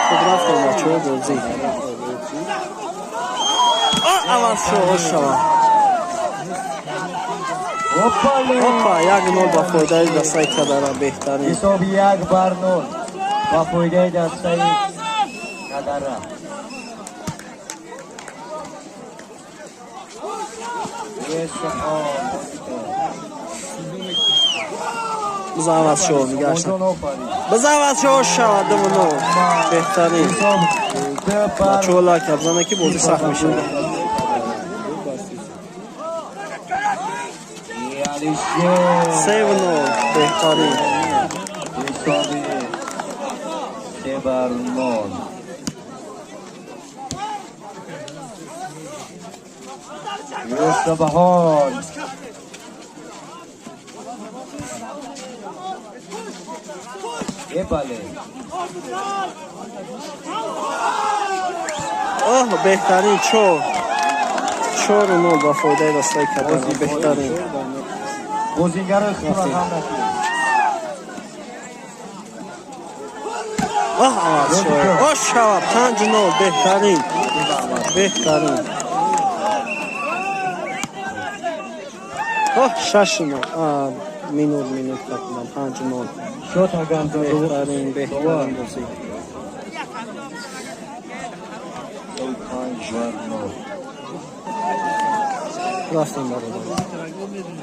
Хуб, рафтем, бачаҳо, бозӣ аваз шава. Опа, 1-0 ба фоидаи дастаи Кадара, беҳтарин. Ҳисоби 1-0 ба фоидаи дастаи Кадара. Бизан, аваз шава, мигаштам. Бизан, аваз шава, шава, 2-0, беҳтарин. Бачаҳо, лайка бизанед, ки бозӣ сахт мешавад. 3-0, беҳтарин. Ҳисоби 3-0. Юсуфбаҳор. Ебале. Оҳ, беҳтарин, 4-4-0 ба фоидаи дастаи Кадара, беҳтарин. Бозингарои худро ғам накунед. Оҳ, аваз шава, ош шава, 5-0, беҳтарин, беҳтарин. Оҳ, 6-0, минут, минут тақрибан, 5-0. Шот агар. Беҳтарин, беҳтарин бозӣ. 5-0. Рафтем, бародар.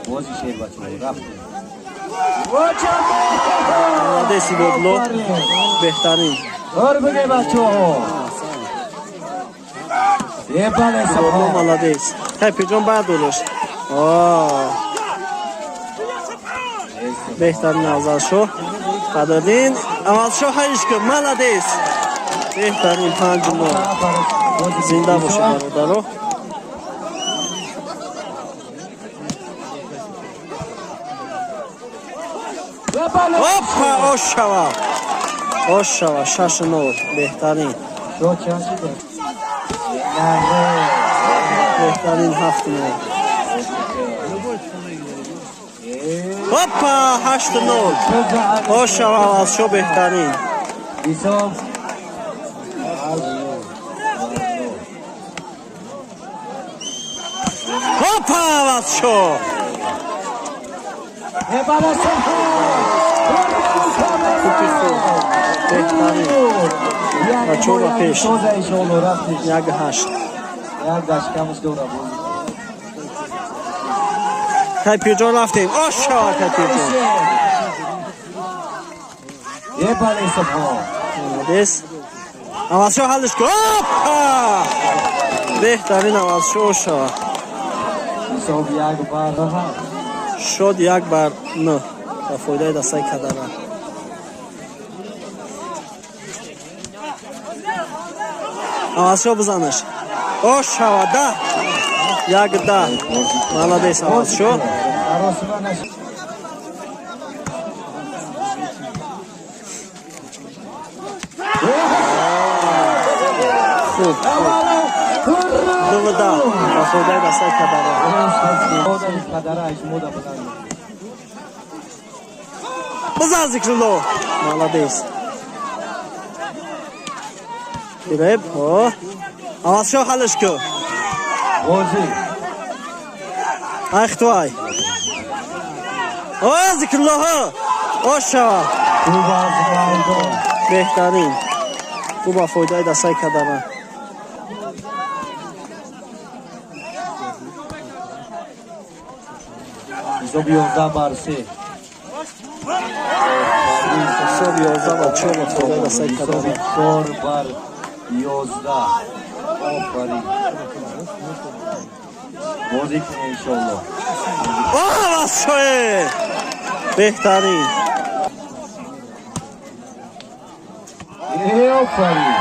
Бози шер, бачаҳо, рафтем. Молодец, Ибодло, беҳтарин. Ор биге, бачаҳо. Ебале. Ибодло молодец. Хай, пирҷон, баяд додошт. Беҳтарин, Афзалшоҳ Қадрдин, Аввалшоҳ, ҳалиш кун, молодец, беҳтарин, 5-0, зинда бошед, бародаро. Опа, ош шава, ош шава, 6-0, беҳтарин. Шот чанд шуда? Беҳтарин, 7-0. Опа, 8-0, ош шава, Аввалшоҳ, беҳтарин. Ҳисоб Опа, Аввалшоҳ. Ебале. Хупи хуб, беҳтарин, бачаҳо, ба пеш. Тоза, иншоалло, рафтем. 1-8. Як дашкамаш дора бозӣ. Хай, пирҷон, рафтем, ош шава, хай, пирҷон. Ебале, Субҳон. Молодец, Аввалшоҳ, ҳаллиш кун, опа, беҳтарин, Аввалшоҳ, ош шава. Ҳисоб 1-7. Шод 1-9 ба фоидаи дастаи Кадара. Аввалшоҳ, бизанаш, ош шава, 10, 1-10, молодец, Аввалшоҳ. Саросима наш. Хуб, хуб, 2-10 ба фоидаи дастаи Кадара. Кадара мода будан. Бизан, Зикрулло, молодец. Гиреб, о, Аввалшоҳ, ҳаллиш кун. Бозӣ. Айхтуай, о, Зикруллоҳо, ош шава. Хуб аз майдон. Беҳтарин, хуб, ба фоидаи дастаи Кадара. Ҳисоб 11-3. Ҳисоб 11-4 ба фоидаи дастаи Кадара. Ҳисоби 4-11. Офарин, бозӣ кунем, иншоалло. Аввалшоҳе, беҳтарин. Офарин,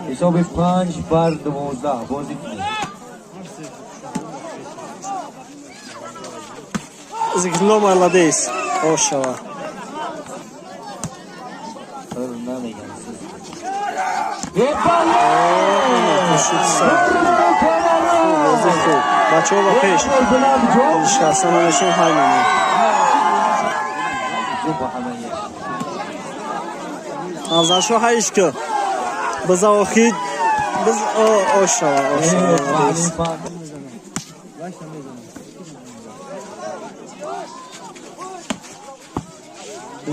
ҳисоби 5-12, бозӣ кунем. Зикрулло молодец, ош шава. Намегам. Ебале. Бозӣ хуб. Бачаҳо ба пеш. Шикаста намешон ҳай мемонад. Афзалшоҳ ҳайш ки. Биза охид биз ош шава, ош шава.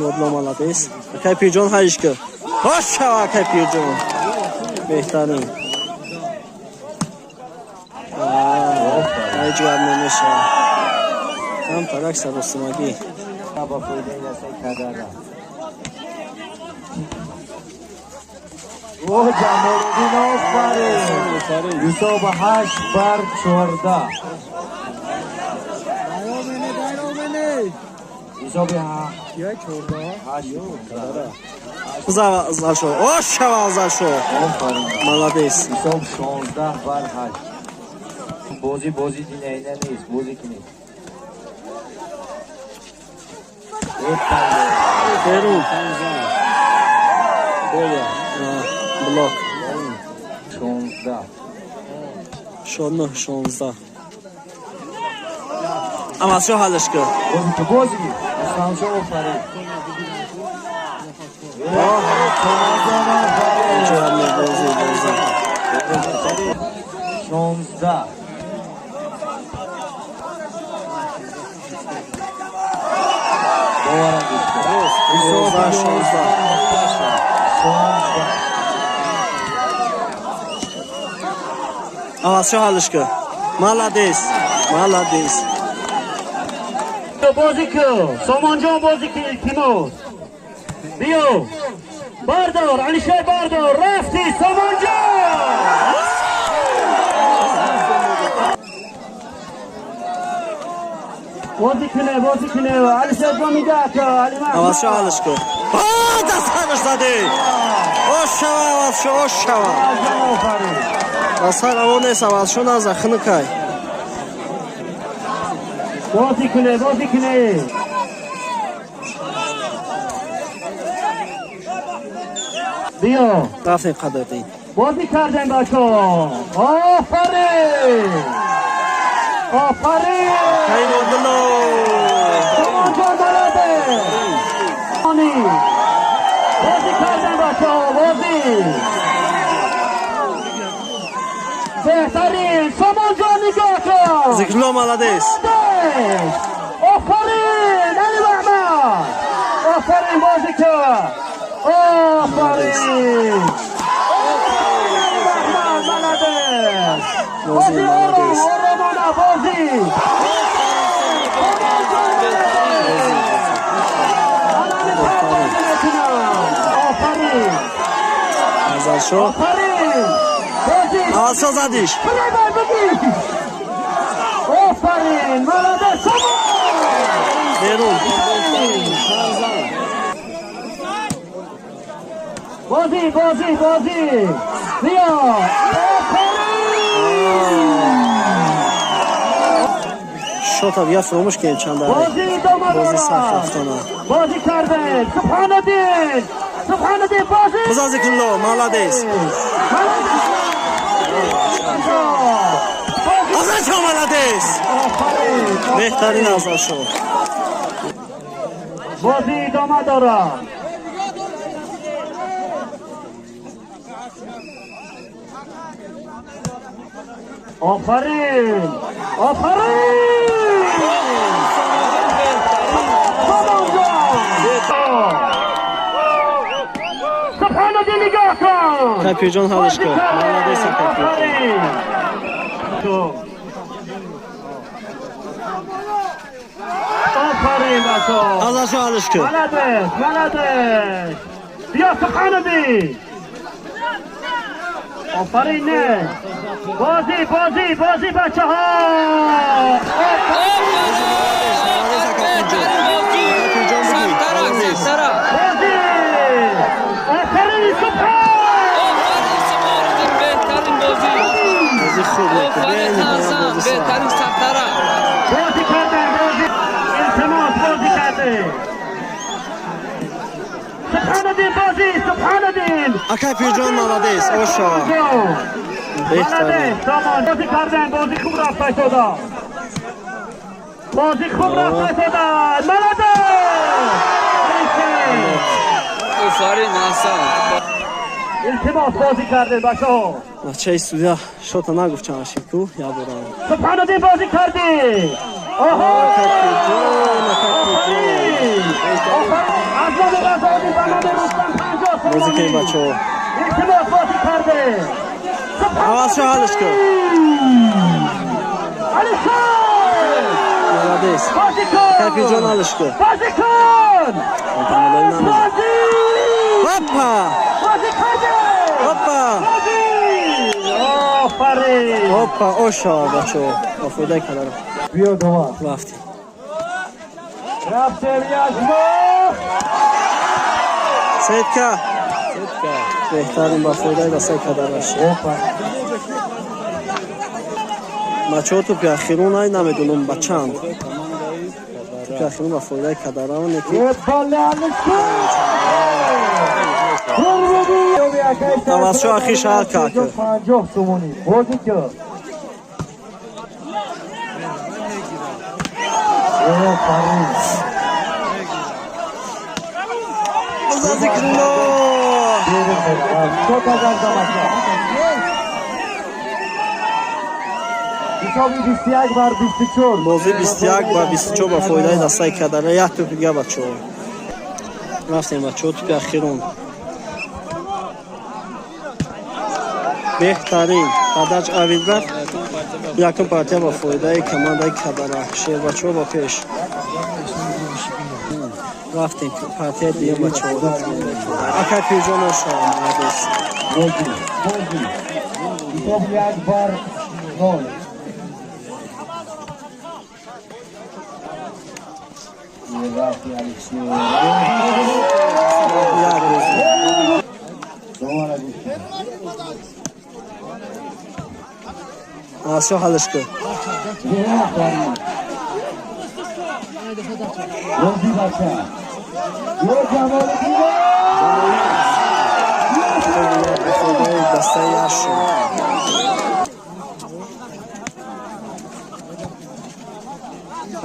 Ёдло молодец. Акай Пирҷон ҳайш ки. Ош шава акай Пирҷон. Беҳтарин. Ҳеҷ гап намешавад. Камтарак саросимагӣ. Ба фоидаи дастаи Кадара. О, Ҷамолиддин, офарин! Ҳисоб 8-14. Ҳисоби 8. Биза Афзалшоҳ. Ош шава Афзалшоҳ. Офарин. Молодец. Ҳисоб 16-8. Бозӣ бозӣ динаина нест, бозӣ кунед. Берун. Блок. 16. 9 16. Амазшоҳ ҳалш ки. Бозӣ ки бозӣ. Рустамшоҳ офарин. Бозӣ бозӣ. 16. Боварам гуфта. 16 16. 16. Авазшоҳ ҳалш ки. Молодец. Молодец. Бозӣ ку Сомонҷон, бозӣ ки, илтимос. Биё, бардор, Алишер, бардор, рафти, Сомонҷон. Бозӣ куне, бозӣ куне, Алишер бо мида Авазшоҳ ҳалш ки. Дастараш задӣ. Ош шава Авазшоҳ, ош шава. Дастар раво нест Авазшоҳ наза хунукай. Бозӣ куне, бозӣ куне. Биё. Рафтем Қадрдин. Бозӣ кардем, бачаҳо, офарин, офарин. Хайрулло. Сомонҷон молодец. Бозӣ кардем, бачаҳо, бозӣ беҳтарин. Сомонҷон, нигоҳ кун. Зикрулло молодец. Офарин, Али Баҳмад, офарин, бозӣ кун, офарин, Али Баҳмад, молодец. Бозӣ молодец. Оромона бозӣ. Офарин. Афзалшоҳ. Офарин, бозӣ. Авазшоҳ задиш. Офарин, молодец. Берун. Бозӣ, бозӣ, бозӣ, биё, офарин. Шота дигар фуромӯш кунем чанд дақиқа. Бозӣ идома Бозӣ сахт дорад. рафтона. Бозӣ кардем. Субҳонаддин, Субҳонаддин, бозӣ. Биза Зикрулло, молодец. Афзалшоҳ молодец. Беҳтарин Афзалшоҳ. Бозӣ идома дорад. Офарин, офарин, Сомонҷон. Субҳонаддин, нигоҳ кун. Капирҷон ҳалш кун. Молодец, Капирҷон. Офарин, бачаҳо. Афзалшоҳ ҳалш кун. Молодец, молодец. Биё, Субҳонаддин. Офарин, не. Бозӣ, бозӣ, бозӣ, бачаҳо. Молодец, Капирҷон. Капирҷон буги. Молодец. Бозӣ. Офарин, Субҳон. Офарин, Субҳониддин, беҳтарин бозӣ. Бозӣ хуб мекун. Офарин, Бениҳоят Ҳасан, бозӣ сахт. беҳтарин сахтара. Бозӣ кардем, бозӣ. Илтимос, бозӣ кардем. Субҳонаддин, бозӣ, Субҳонаддин. Акай Пирҷон молодец. Ош шава. Беҳтарин. Бозӣ кардем, бозӣ хуб рафта истода. Бозӣ хуб рафта истода. Молодец! Офарин, Ҳасан. Илтимос, бозӣ кардем, бачаҳо. Бачаи студия шота нагуфт чанд шид ку яборам. Субҳонаддин, бозӣ кардӣ. Оҳо! Офарин! Аз номи Ғазолӣ ба номи Рустам 50 Бозӣ кунед, бачаҳо. Илтимос, бозӣ кардем. Аваз шо, ҳалш кун. Алишер! Молодец. Бозӣ кун! Кайфиҷон, ҳалш кун. Бозӣ кун! Бозӣ! Опа! Бозӣ кардем! Опа! Бозӣ! Офарин! Опа, оша, бачаҳо. Ба фоидаи кадарам. Биё дова. Рафтем. Рафтем, яшмо. Сетка. Беҳтарин, ба фоидаи дастаи кадараш. Бачаҳо, тӯпи ахирон ай намедонам ба чанд. Тӯпи ахирон ба фоидаи кадарам неки. Авазшо ахир шаҳр кард. 50 сомонӣ. Бозӣ кун. Офарин. Зикрулло. Шот агар тамошо. Ҳисоби 21 бар 24. Бозӣ 21 ба 24 ба фоидаи дастаи кадара. Як тӯпи дига, бачаҳо. Рафтем, бачаҳо, тӯпи ахирон. Беҳтарин падач авид рафт. Якум партия ба фоидаи командаи кадара. Шербачаҳо ба пеш. Рафтем партияи дуюм, бачаҳо. Акай Пирҷон, оша, молодец. Бозӣ. Бозӣ. Ҳисоб 1 бар 0. Рафти Алишер. Як бозӣ. Довара гӯш. Авазшо, ҳалш кун. Офарин. Бозӣ, бача. Ё Ҷамолиддин. Ба фоидаи дастаи Яшин.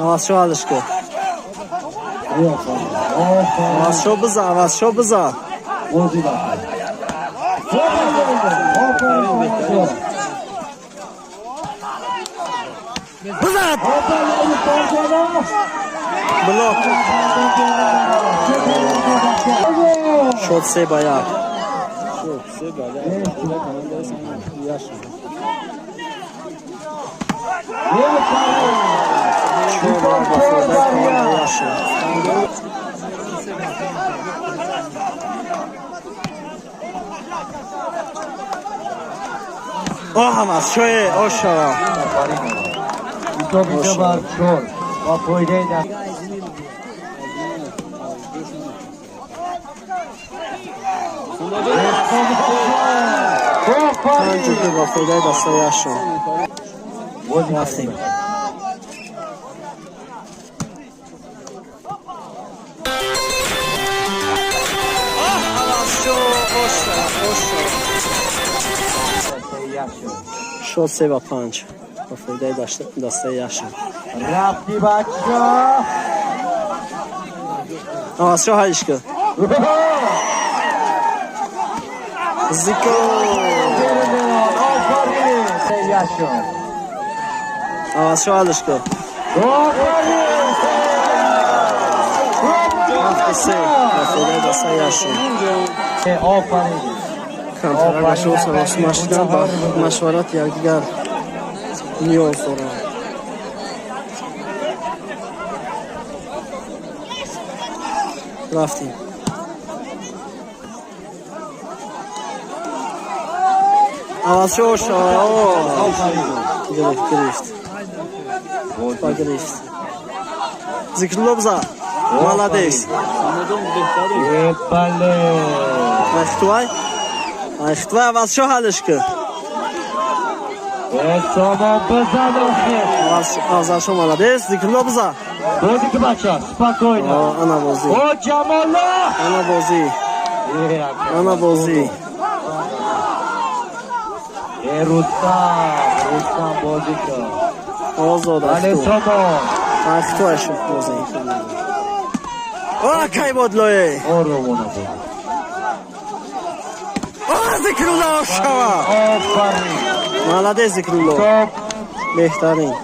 Авазшо, ҳалш кун. Офарин. Офарин. Авазшо, биза, Авазшо, биза. Бозӣ, бача. Офарин. Офарин. Бизад! Офарин, Фарзона. Блок. Шод 3 ба 1. Шод 3 ба 1. Яшин. 4 ба фоидаи командаи Яшин. Оҳ, Авазшое, оша. Ҳисоби 2 бар 4 ба фоидаи даст. 5-2 ба фоидаи дастаи Яшин. Рафтем. Оҳ, Авазшо, оша, оша. Шод 3 ба 5 ба фоидаи дастаи Яшин. Рафти, бача. Авазшо, ҳалиш кун. Зико. Офарин, Яшин. Авазшо, ҳалиш кун. Офарин. 7-3 ба фоидаи дастаи Яшин. Офарин. Камтарак бачаҳо саросима шудан, ба машварати якдигар ниёз доранд. Рафтем. Авазшо, оша. Гирифт, гирифт. Ба гирифт. Зикрулло, биза. Молодец. Бале. Айхтувай. Айхтувай, Авазшо, ҳалш кун. Сомон, бизан охир. Авзалшо, молодец. Зикрулло, биза. Бозӣ ки, бача, спокойно. Ана бозӣ. О, Ҷамоло. Ана бозӣ. Ана бозӣ. Рустам, бозӣ кун. Озод Алесомо. Ахто ашуд бозӣ. О, кай бодлое. Оромона бозӣ. О, Зикрулло шава. Офарин. Молодец Зикрулло. Беҳтарин.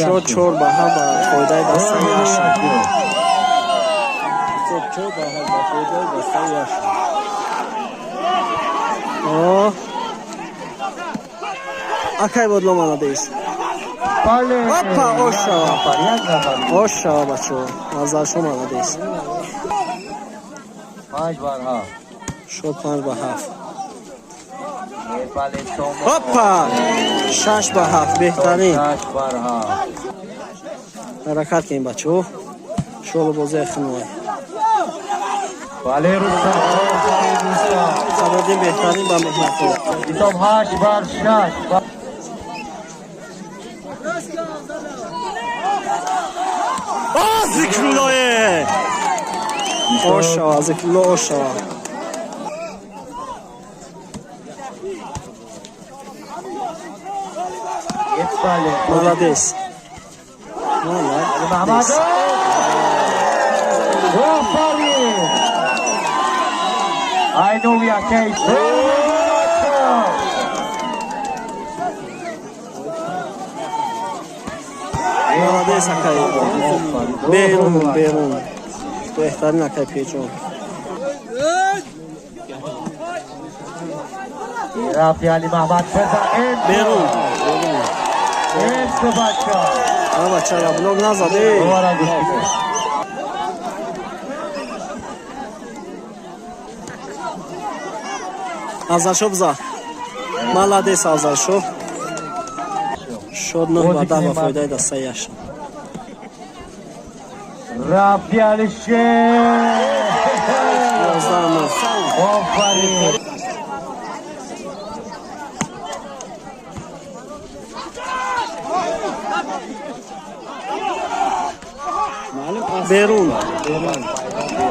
Шод 4 ба 7 ба фоидаи дастаи Яшин. 4 ба 7 ба фоидаи дастаи Яшин. О. Акай бодло молодец. Опа, ошава. Ошава бачо. Назаршо молодец. 5 бар 7. Шод 5 ба 7. Опа! 6 ба 7 беҳтарин. 6 бар 7. Ҳаракат кунем бачо. Шолу бозии хунвай. Бале Рустам, Рустам. Сабодин беҳтарин ба меҳнатҳо. Ҳисоб 8 бар 6. О, Зикруллое! Ошава, Зикрулло ошава. Молодец. Молодец. Офарин. Айнови акай. Молодец акай. Берун, берун. Беҳтарин акай Пирҷон. Рафи Али Маҳмад бизан. Берун. Энсо бача. А бача, блок назаде. Дубора гӯш кун. Азаршо биза. Молодец Азаршо. Шод 9 ба 10 ба фоидаи дастаи Яшин. Рафи Алишер. 11 Офарин. Берун.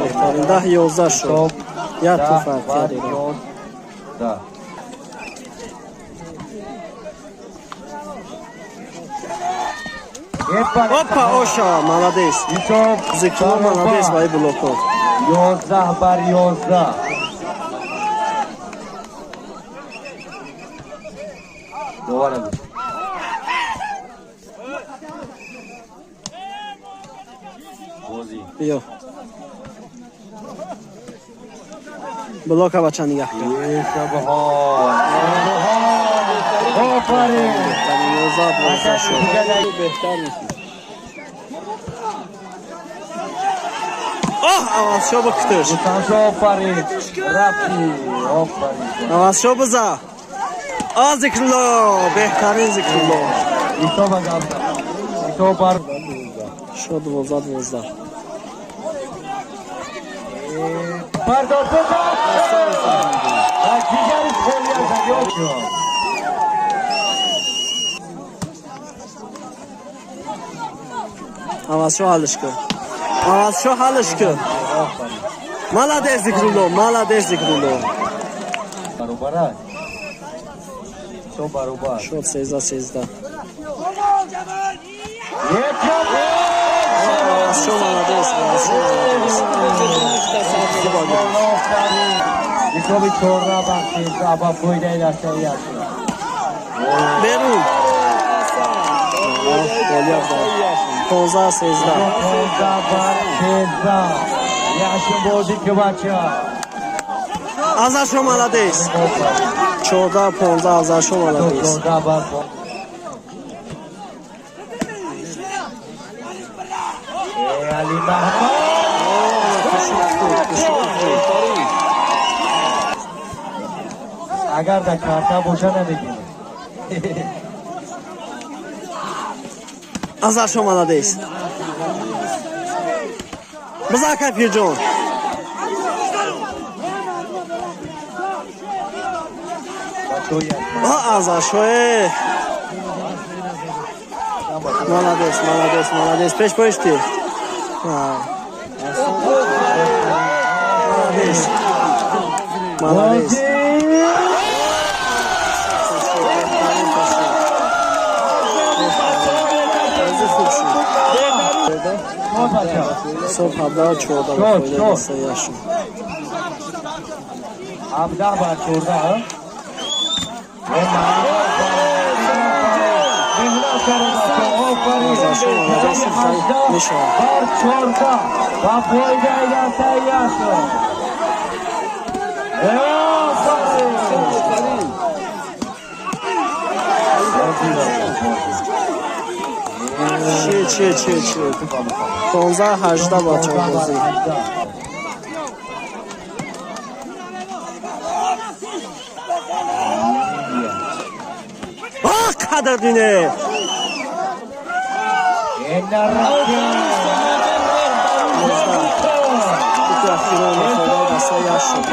Беҳтарин 10 11 шуд. Як ту фарқия дорад. Да. Опа, оша, молодец. Зикрулло молодец ба ин блокҳо. 11 бар 11. Дубора. Биё. Блока бача нигаҳ кун. Офарин. 11 12 шуд. Оҳ, Авазшо бикутиш. Рустамшо офарин. Рафти, офарин. Авазшо биза. А Зикрулло, беҳтарин Зикрулло. Ҳисоб аз ҳисоб бар шуд 12 12. Бардор бизан. Ва дигари холи аз ёд. Авазшо ҳаллиш кун. Авазшо ҳаллиш кун. Молодец Зикрулло, молодец Зикрулло. Баробар аст. Ҳисоб баробар. Шуд 13 13. Авазшо молодец, Авазшо молодец. Ҳисоби 14 бар 13 ба фоидаи дастаи Яшин. Берун. 15 13. 15 бар 13. Яшин бозӣ ки бача. Азаршо молодец. 14 15 Азаршо молодец. 14 бар Али Маҳмад. Агар дар карта боша намегирад. Азаршо молодец. Бизан акай Пирҷон. О, Азаршо. Молодец, молодец, молодец. Пеш пошти. Молодец. Молодец. Ҳисоб 17-14 ба фоидаи дастаи Яшум. 17-14. Мешавад. Ба фоидаи дастаи Яшум. Чӣ чӣ чӣ чӣ 15-18 бачаҳо бозӣ. Қадрдине дастаи Яшум.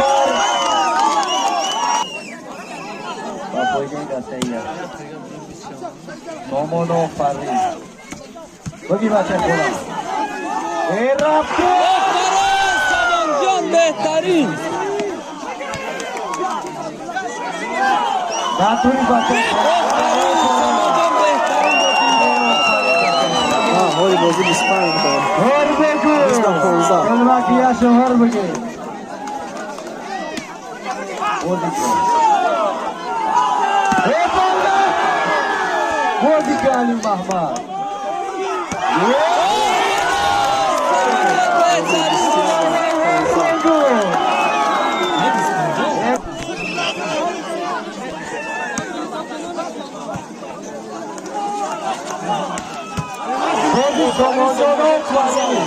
Ба фоидаи дастаи Яшум. Сомон офарин. Бигир бача бола. Э рафт. Офарин Сомонҷон, беҳтарин. Натури бача. Офарин Сомонҷон, беҳтарин. Ҳоли бозӣ 25 дор. Ҳар бигу. 15. Калмаки Яшум ҳар бигир. Бозӣ кун. Э бола. Бозӣ кун Али Маҳмад. Сомонҷон офарин.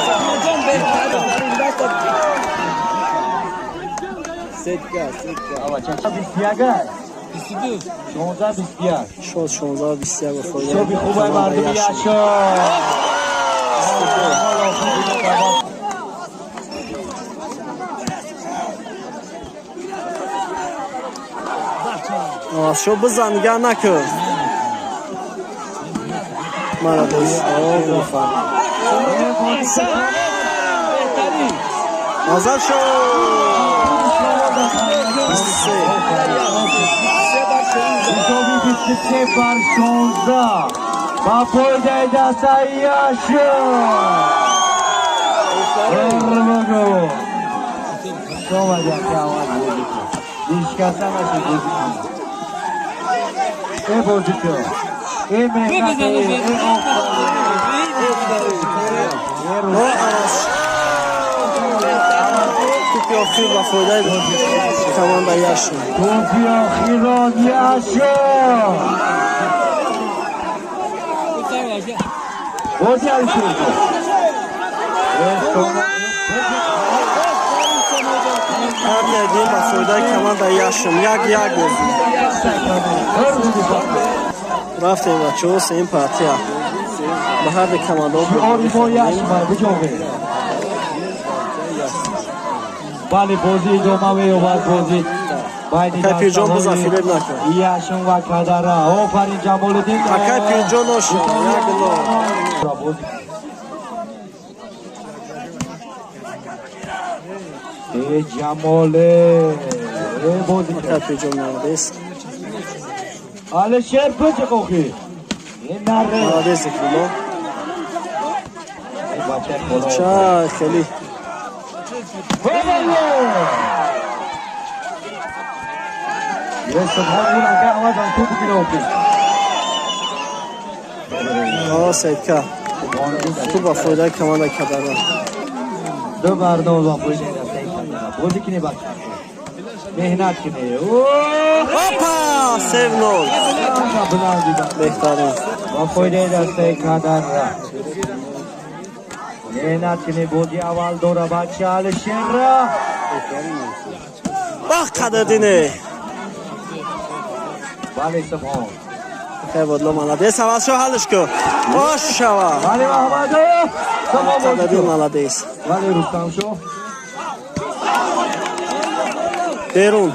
Сомонҷон беҳтарин. Сетка, сетка. 21. 16-21. Шод 16-21 ба фоидаи Ҳисоби хубаи мардуми Яшум. Яшум. Шо бизан, нигоҳ накун. Молодец. Беҳтарин. Назар шо. 23. Ҳисоби 23-16 ба фоидаи дастаи Яшум. Бигу. Шомад яке аввал бозӣ кун. Ҳеҷкаса нашид бозӣ кун. Э бозӣ кун. Э меҳнат, э офарин. Но аваз. Тӯпи охир ба фоидаи командаи Яшум. Тӯпи охирон Яшум. Бозӣ Алишер. Партияи дуюм ба фоидаи командаи Яшум. 1-1 бозӣ. Рафтем бачаҳо сеюм партия. Ба ҳар ду командаҳо Шиори мо Яшум биҷоғе. Бале, бозӣ идома меёбад, бозӣ байни Акай Пирҷон бизан, дастаҳои фиреб накун. Яшум ва Кадара. Офарин Ҷамолиддин. Акай Пирҷон ошо. 1-0. Бозӣ. Э Ҷамоле. Э бозӣ Акай Пирҷон молодец. Алишер биҷиқ охи. Э наре. Молодец Зикрулло. Э бачаи боло. Ча хеле. Е субҳон ин акай аввал туп гиро охи. О, Саидка. Туп ба фоидаи командаи Кадара. 2-0 ба фоидаи дастаи Кадара. Бозӣ кунӣ бача. Меҳнат кунӣ. Опа! 3-0. Беҳтарин. Ба фоидаи дастаи Кадара. Меҳнат кунӣ, бозӣ аввал дора бача Алишерра. Бах Қадрдине. Бале субҳон. Акай Бодло молодец. Аваз шо ҳалш кун. Ош шава. Бале Маҳмадов. Қадрдин молодец. Бале Рустамшо. Берун.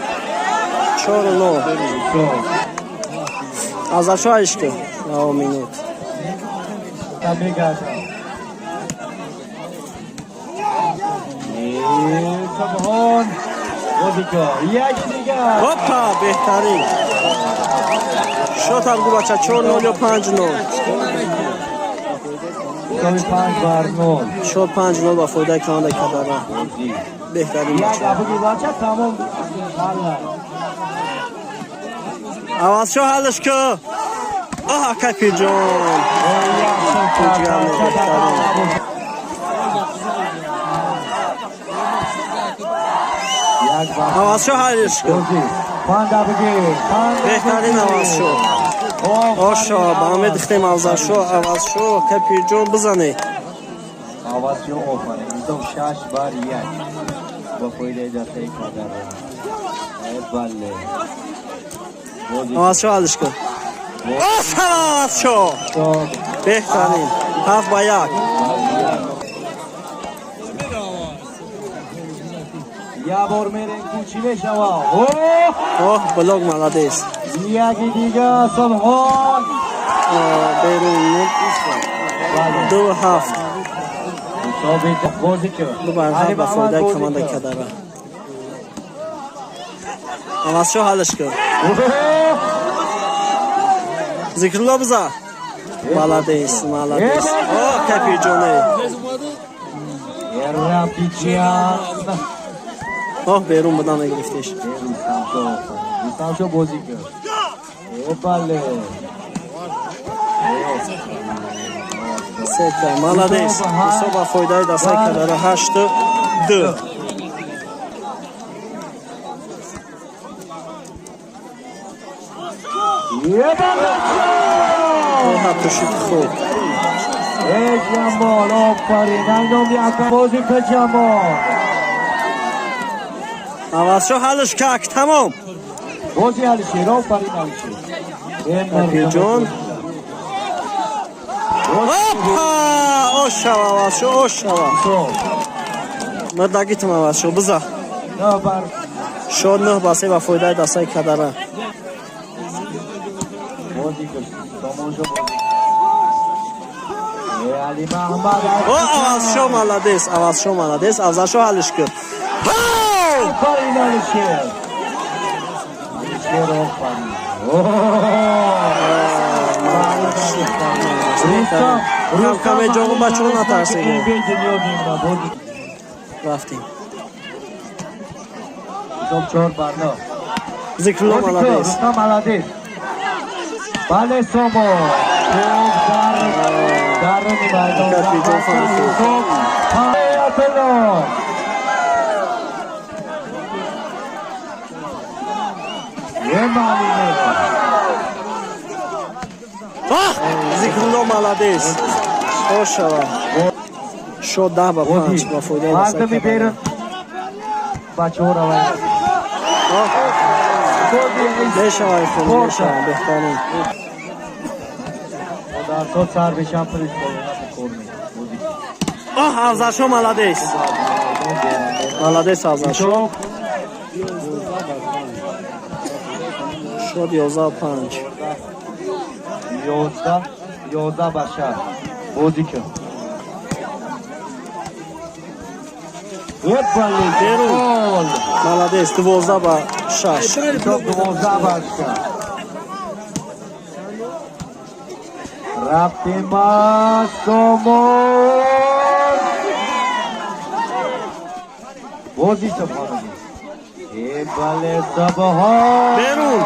4-0. Азаршо ҳалш кун. 9 минут. Мегардам. Субҳон бозикор. Як дигар. Опа, беҳтарин. Шотам гу бача 4-0 ё 5-0. 5-0. Шот 5-0 ба фоидаи командаи Кадара. Беҳтарин бача. Бача тамом. Авазшо ҳаллаш ку. Оҳ, акай Пирҷон. Пирҷон беҳтарин. Авазшо ҳаллаш ку. Беҳтарин авазшо. Ошо, ба умед дихтем авзашо, авазшо, акай Пирҷон бизане. Авазшо офарин. Ҳисоб 6-1 ба фоидаи дастаи Кадара. Бале. Авазшо ҳаллаш ку. Офарин авазшо. Беҳтарин. 7-1. Я бор мерем кучи мешава. Оҳ, блок молодец. Яки дига Субҳон. Берун. 2-7. 2-7 ба фоидаи командаи Кадара. Авазшо ҳаллаш ку. Зикрулло биза. Молодец, молодец. Оҳ, Капирҷоне. Оҳ, берун будан мегирифтеш. Рустамшо бозӣ кард. Бале. Сета, молодец. Ҳисоб ба фоидаи дастаи Кадара 8-2. Ҳатто шуд хуб. Эй Ҷамол, офарин. Ангом як бозӣ кард Ҷамол. Авазшо ҳаллаш как, тамом. Бозӣ Алишер, офарин Алишер. Пирҷон. Опа! Ошава, Авазшо, ошава. Мардагитам Авазшо, биза. Шод 9-3 ба фоидаи дастаи Кадара. О, Авазшо молодец, Авазшо молодец, Авзашо ҳаллаш ку. Офарин Алишер. Алишер офарин. Кам-каме ҷоғу бачаҳо натарсед. Рафтем. Ҳисоб 4-0. Зикрулло молодец. Рустам молодец. Бале Сомо. Дар даруни майдон. Зикрулло молодец. Ошава. Шод 10-5 ба фоидаи дастаи Кадара. Мешава ифон, мешава, беҳтарин. Оҳ, Авзашо молодец. Молодец Авзашо. Шод 11-5. 11-6. Бозӣ кун. Берун. Молодец, 12-6. 12-6. Рафтем Сомон. Бозӣ Субҳон. Бале Субҳон. Берун.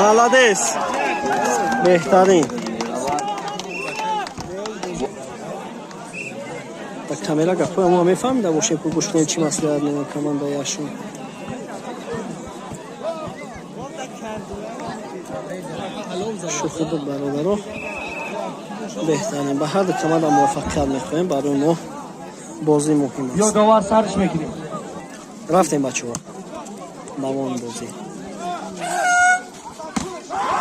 Молодец. Беҳтарин. Ба камера гапҳои мо мефаҳмида бошем, ку гӯш кунем чӣ маслиҳат меояд командаи Ашун. Шӯхӣ буд бародаро. Беҳтарин. Ба ҳар ду команда муваффақият мехоҳем, барои мо бозӣ муҳим аст. Ёдовар сарш мекунем. Рафтем бачаҳо. Давоми бозӣ.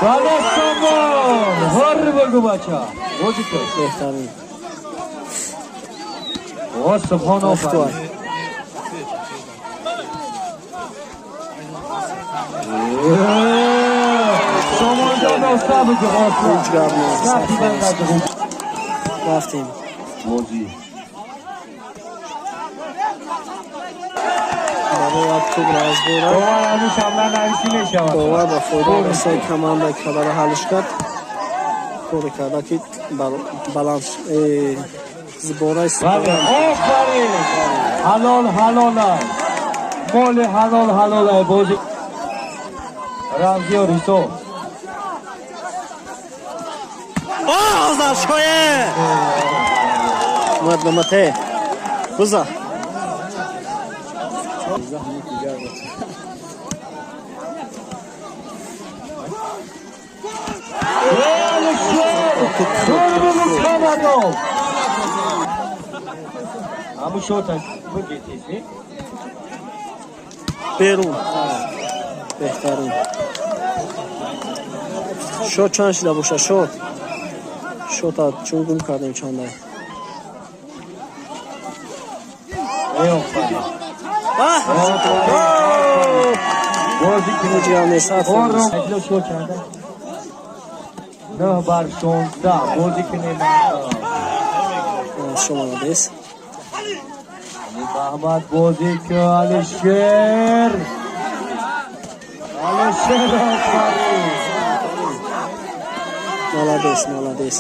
Бале Сомон! Ҳор бигӯ бача. Бозӣ кун. Беҳтарин. О, Субҳон офарин. Сомонҷон оста бигӯ, оста. Ҳеҷ гап нест. Рафтем. Бозӣ. Барои тубро аз бора. Довар ҳанӯз ҳамла нависӣ мешавад. Довар ба фоидаи дастаи командаи Кадара ҳалш кард. Коре карда ки баланс зибораи Бале, офарин! Ҳалол ҳалол аст. Моли ҳалол ҳалол аст. Бозӣ Рамзиёр Ҳисоб. Озаршое! Маднамате. Буза. Берун. Беҳтарин. Шот чанд шида боша? Шот. Шота чун гум кардем чандай. Ҳеҷ нест. 9 бар 16 бозӣ кунем. Шумо молодец. Муҳаммад бозӣ ки Алишер. Алишер офарин. Молодец, молодец.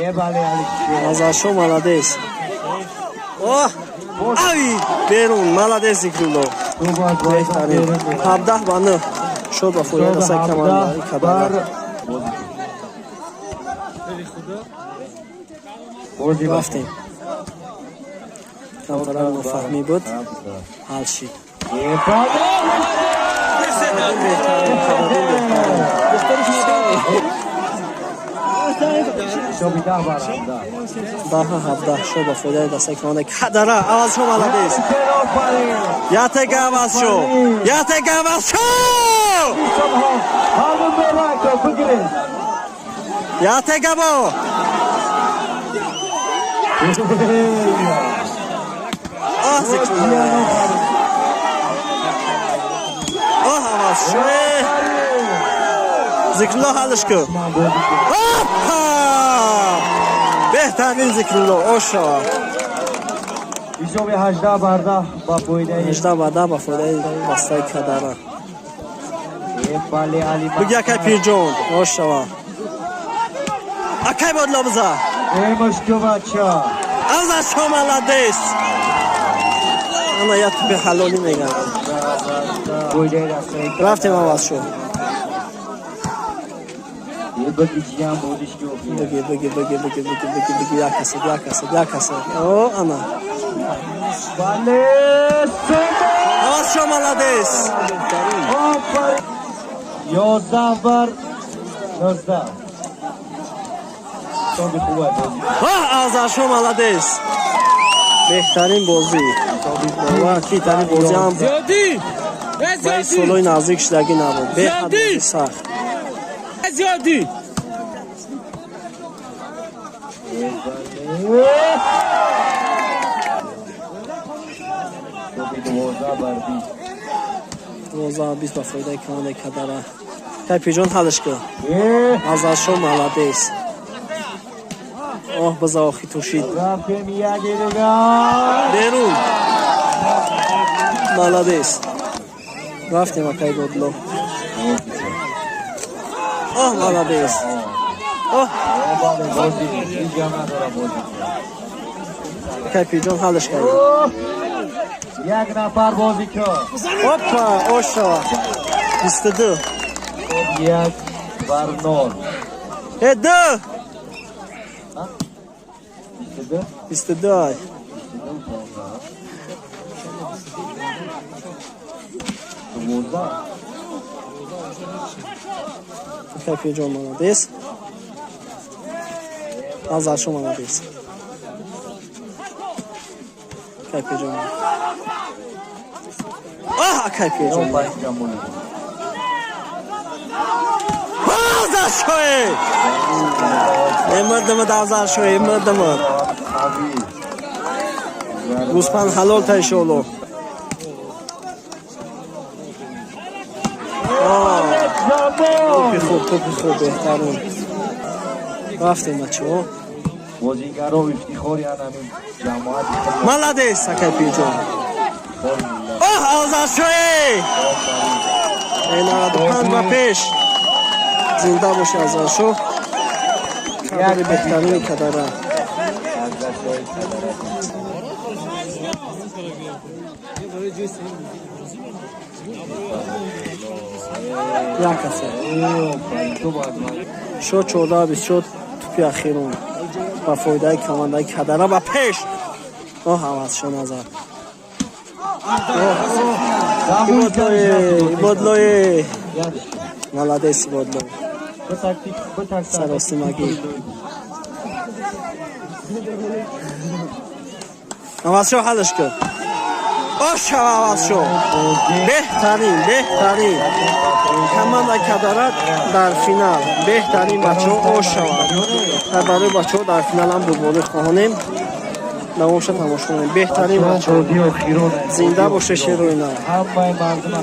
Е бале Алишер. Назаршо молодец. Оҳ! Ай, берун, молодец Зикрулло. Беҳтарин. 17 ба 9. Шод ба фоидаи дастаи командаи Кадара. Рафтем. Камтарак нофаҳмӣ буд. Ҳал шид. Беҳтарин, Кадарин беҳтарин. 10-17 шо ба фоидаи дастаи командаи Кадара. Аваз шо молодец. Ятега аваз шо. Ятега аваз шо! Ятега бо! Оҳ, Зикрулло. Оҳ, аваз шо. Зикрулло ҳалш кун. Опа! Беҳтарин Зикрулло, оша. Ҳисоби 18 бар 10 ба фоидаи 18 бар 10 ба фоидаи дастаи Кадара. Бале Али. Буги акай Пирҷон, ошава. Акай бодло биза. Э мушку бача. Аза шо молодец. Ана як тупи ҳалолӣ мегам. Рафтем аваз шо. Буги, буги, буги, буги, буги, буги, буги, як касад, як касад, як касад. О, ана. Бале, Аваз шо молодец. Офарин. 11 бар 19. Ҳисоби хуб аст бозӣ. Оҳ, Азаршо молодец. Беҳтарин бозӣ. Бовар ки дар ин бозӣ ҳам Зиёдӣ! ба ин солҳои наздик шудагӣ набуд. Беҳад бозӣ сахт. Зиёдӣ! Ҳисоби 12 бар 20. 12-20 ба фоидаи командаи Кадара. Кай Пирҷон ҳалш кун. Азаршо молодец. Оҳ, биза охи тушид. Рафтем яке дигар. Берун. Молодец. Рафтем акай Бодло. Оҳ, молодец. Оҳ, Бале бозӣ. Ҳеҷ гап надора бозӣ. акай Пирҷон ҳалш кард. Як нафар бозӣ кун. Опа, оша. 22. 1 бар 0. Э, ду. 22. 22 ай. 12. Акай Пирҷон молодец. Азаршо молодец. Акай Пирҷон. Оҳ, акай Пирҷон. Офарин Ҷамолӣ. Азаршое! Эмадамад Азаршое, эмадамад. Қавӣ. Гӯспанд ҳалол та иншоалло. Топи хуб, топи хуб, беҳтарин. Рафтем бачаҳо. Бозигаро ифтихори ҳамин ҷамоати. Молодец, акай Пирҷон. Оҳ, Озаршоҳе! 95 ба пеш. Зинда боши, Азаршоҳ. Кадри беҳтарини Кадара. Як касе. Шод 14-24, тӯпи ахирон ба фоидаи командаи Кадара ба пеш. Оҳ, Авазшо назар. Бодлое. Молодец, Бодло. Саросимагӣ. Авазшо ҳалш кун. Ошава, Авазшо. Беҳтарин, беҳтарин. Команда Кадара дар финал. Беҳтарин бачаҳо, ошава. Барои бачаҳо дар финал ҳам бурдборӣ хоҳонем. Давомша тамошо кунем. Беҳтарин бачаҳо. Зинда боше шероина. Ҳамаи мардума.